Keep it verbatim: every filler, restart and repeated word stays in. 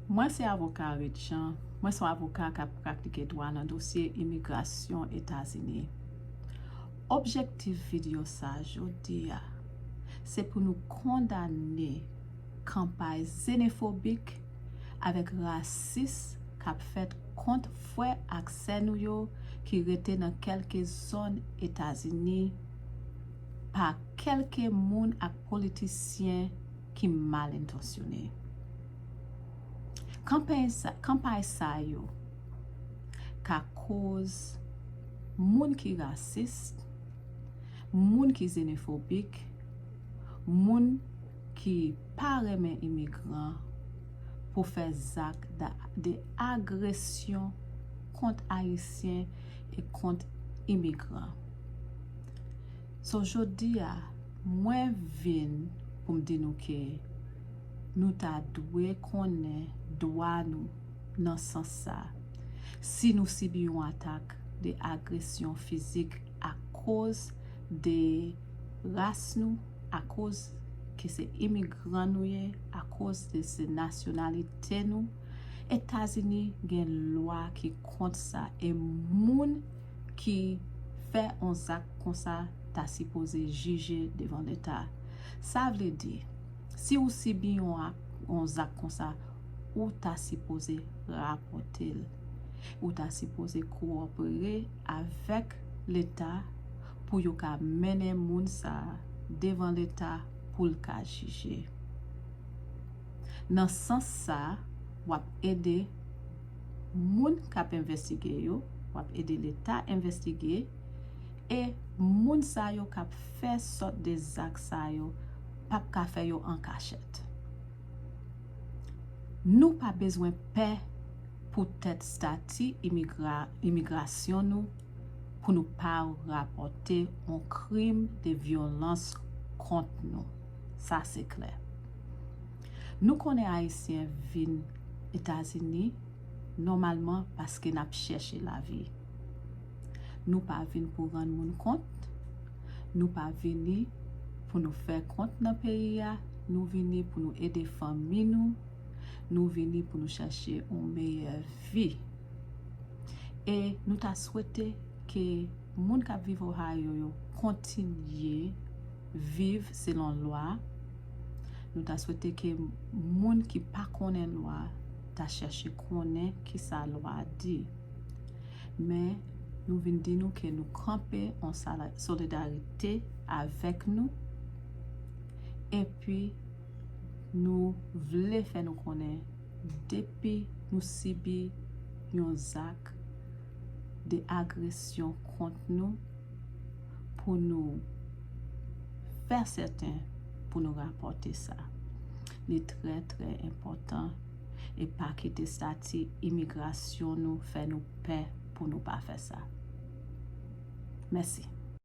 Mwen se avoka Reed Jean. Mwen se yon avoka k ap pratike dwa nan dosye imigrasyon Etazini. Objektif videyo sa jodi a, se pou nou kondane kanpay zenofobik avèk rasis k ap fèt kont frè ak sè nou yo ki rete nan kèlke zòn Etazini pa kèlke moun ak politisyen ki mal entansyone. Kanpay sa, kanpay sa yo ka koz moun ki rasis, moun ki zenofobik, moun ki pa renmen imigran pou fè zak da- de agresyon kont Ayisyen e kont imigran. So, jodi a, mwen vin pou m di nou ke nou ta dwe konnen dwa nou nan sans sa. Si nou sibi yon atak de agresyon fizik akoz de ras nou, akoz ke se imigran nou ye, akoz de se nasyonalite nou, Etazini gen lwa ki kont sa, e moun ki fè yon zak konsa ta sipoze jije devan Leta. Sa vle di, si ou sibi yon ak- yon zak konsa, ou ta sipoze rapòte l. Ou ta sipoze kowopere avèk Leta pou yo ka mennen moun sa a devan Leta pou l ka jije. Nan sans sa, w ap ede moun k ap envestige yo, w ap ede Leta envestige, e moun sa yo k ap fè sòt de zak sa yo p ap ka fè yo an kachèt. Nou pa bezwen pè poutèt estati imigra- imigrasyon nou pou nou pa rapòte yon krim de vyolans kont nou. Sa se klè. Nou konnen Ayisyen vin Etazini nòmalman paske n ap chèche lavi. Nou pa vin pou rann moun kont, nou pa vini pou nou fè kont nan peyi a, nou vini pou nou ede fanmi nou, nou vini pou nou chèche yon meyè vi. E nou ta swete ke moun k ap viv Ohio yo kontinye viv selon lwa. Nou ta swete ke moun ki pa konnen lwa ta chèche konnen kisa lwa di. Men nou vin di nou ke nou kanpe an sala- solidarite avèk nou. Epi nou vle fè nou konnen depi nou sibi yon zak de agresyon kont nou, pou nou fè sèten pou nou rapòte sa. Li trè, trè enpòtan e pa kite estati imigrasyon nou fè nou pè pou nou pa fè sa. Mèsi.